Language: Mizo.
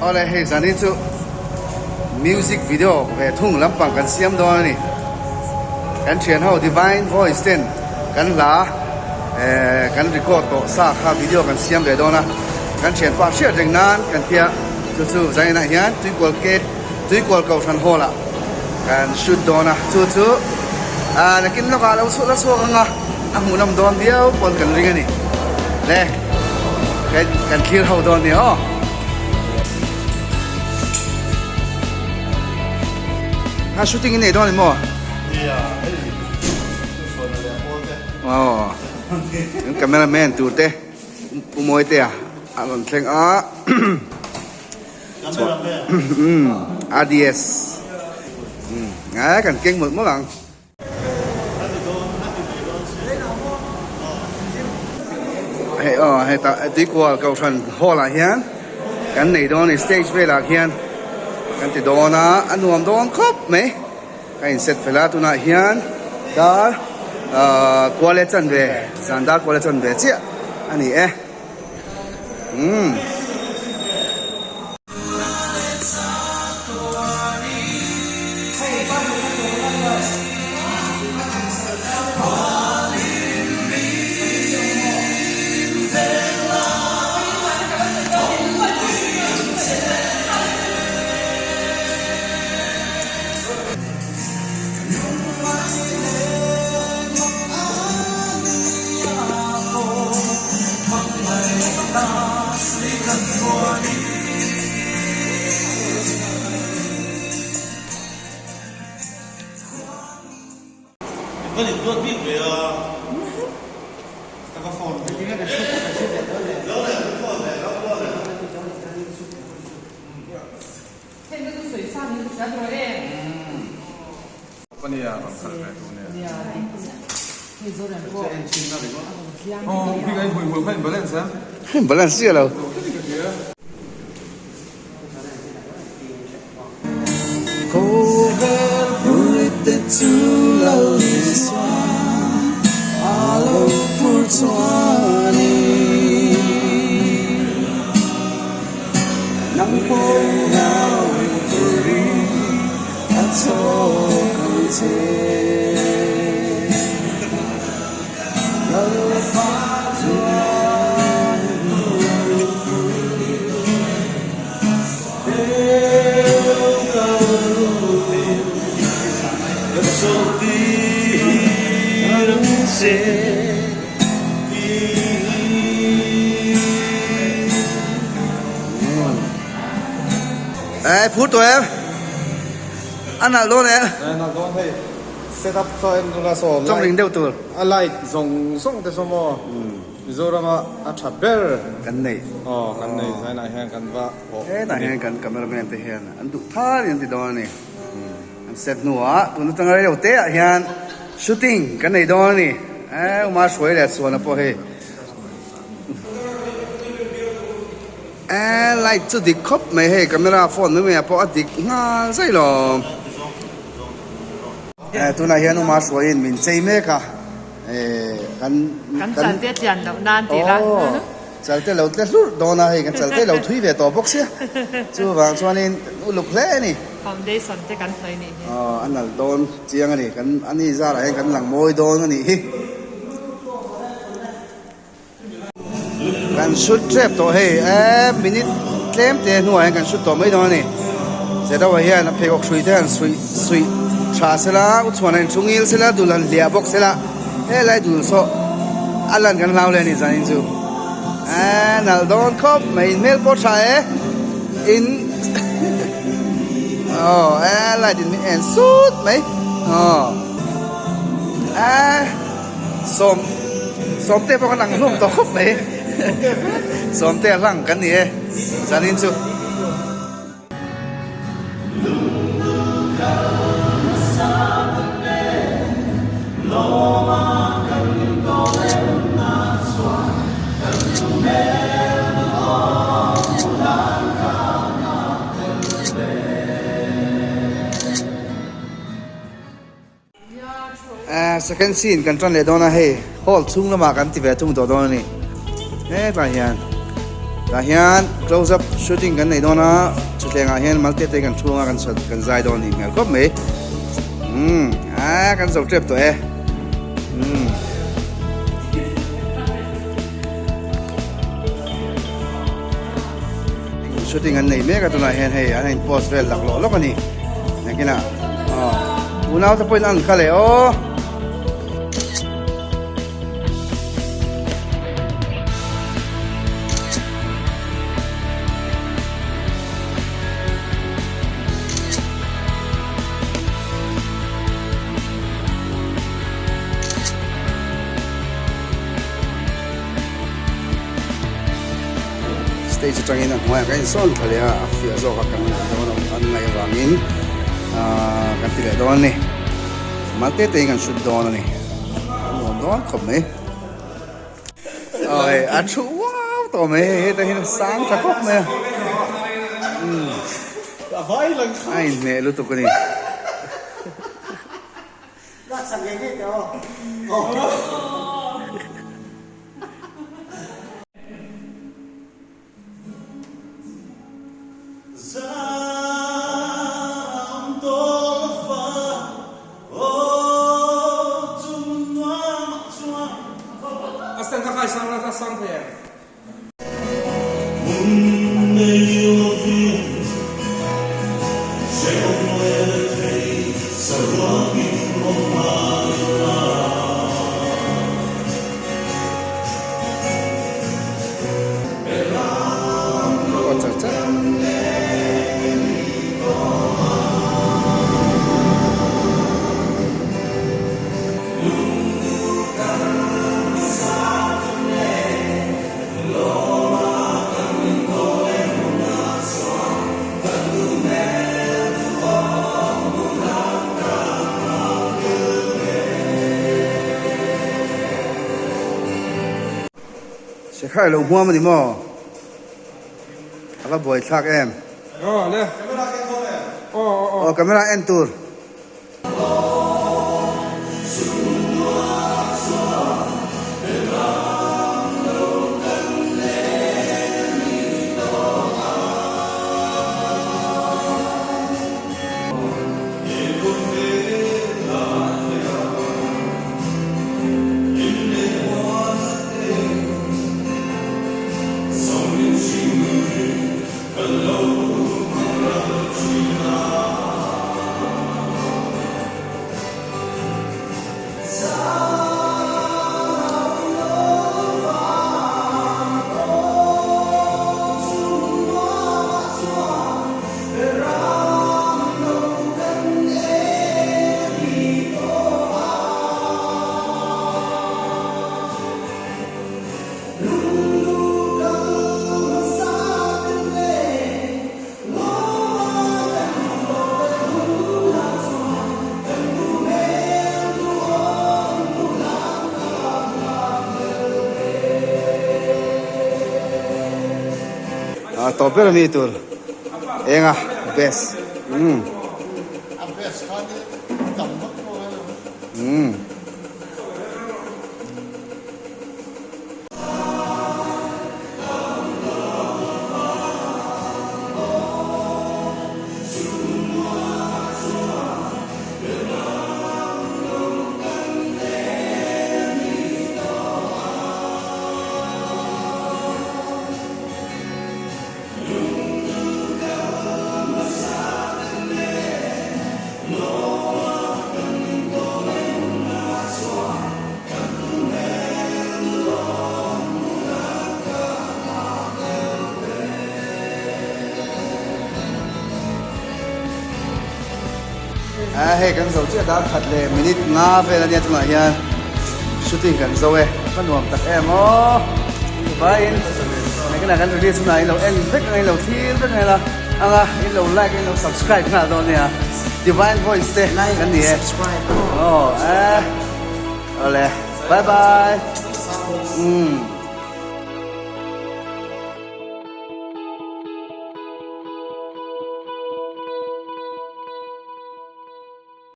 Awle hei zanin chu music video ve thung lampang kan siam dawn a ni. Kan thian ho Divine Voice ten kan hla eh kan record tawh sa kha video kan siam ve dawn a. Kan thianpa hriat reng nan kan tia chu chu zaninah hian Tuikual Gate Tuikual Kohhran Hall ah kan shoot dawn a. Chu chu ah nakin lawkah lo chhuah la chhuak ang a. A hmuhnawm dawn viau pawn kan ring a ni. Le, kan kan thlir ho dawn nia aw. Ha shooting in nei dawn ni maw? Nia, hei chhuahna leh pawl te. Aw, kan cameraman tur te Pu Mawitea a rawn thleng a. Cameraman. RDS. Kan keng mawlh mawlh ang. Hei aw hetah tuikual kohhran hall ah hian kan nei dawn a ni stage velah khian kan ti dawn a a nuam dawn khawp mai ka in set fel a tunah hian dar ahh kual e chanve zan dar kual e chanve chiah a ni e umm. Balance chiah lo. Ê phur tawh em a nalh dawn em a nalh dawn hei set up saw en nula saw light chawng ring deuh tur a light zawng zawng te saw maw Mizorama a tha ber kan nei aw kan nei zainah hian kan va hawh hetah hian kan cameraman te hian an duh thar in an ti dawn a ni an set hnuah tun atanga rei lo te ah hian shooting kan nei dawn a ni e uma hruai leh chuan a pawh hei E light chu dik khawp mai hei camera phone mai mai ah pawh a dik nghal zai lo. E tunah hian uma hruaiin min chei mek a e kan kan chal te tlian loh nan tih la. Aw chal te lo tle hlurh dawn a hei kan chal te lo thui ve tawh bawk sia chuvang chuanin uluk hle a ni. Foundation te kan hnawih nih hi. Aw a nalh dawn chiang a ni kan ani zarah hian kan lang mawi dawn a nih hi. Kan shoot tep tawh hei e minute tlem te hnuah hian kan shoot tawh mai dawn a ni. Zetawa hian a pheikhawk hrui te han suih suih tha sela u chhuan a inchhungil sela dul han hliah bawk sela helai dul saw a lan kan hlau leh a ni zanin chu e nalh dawn khawp mai in hmel pawh tha e in aw e light in min en sut mai aw e. Sawm Sawmte pawh kan ang hlawm tawh khawp mai Sawmte a hlang kan ni e zanin chu. Second scene kan tan leh dawn a hei hall chhung lamah kan ti ve thung tawh dawn a ni hetah hian. Tah hian close up shooting kan nei dawn a, thutthleng ah hian malte te kan chhung a kan kan zai dawn a nih hmel khawp mai. Umm aa kan zo tep tawh e. Umm. Shooting an nei mek a tunah hian hei an in post vel laklawh lawk a ni. Nakinah aw unau te pawhin an kal e aw. Stage atangin a hnuaiah kan insawn thla leh a, a fiah zawk a kan ngaih dawn an ngaih avangin ahh kan ti leh dawn a ni. Mal te te in kan shoot dawn a ni. A nuam dawn khawp mai. Aw hei a thu uau tawh mai hei hetah hian a sang tha khawp mai a. Umm a inhmeh lutuk a ni. Sekhar lo hmuam a ni maw? A va buai thlak em? Aw camera en tur. A tawp ber ami tur enga best umm umm. A hei kan zo chiah dar khat leh minute nga vel ania chungah hian shooting kan zo e a nuam tak em aw vaiin nakinah kan release hunah in lo en vek ang in lo thlir vek ang ila anga in lo like in lo subscribe nghal dawn nia divine voice te kan ni e aw e. Awle, bye bye. Umm.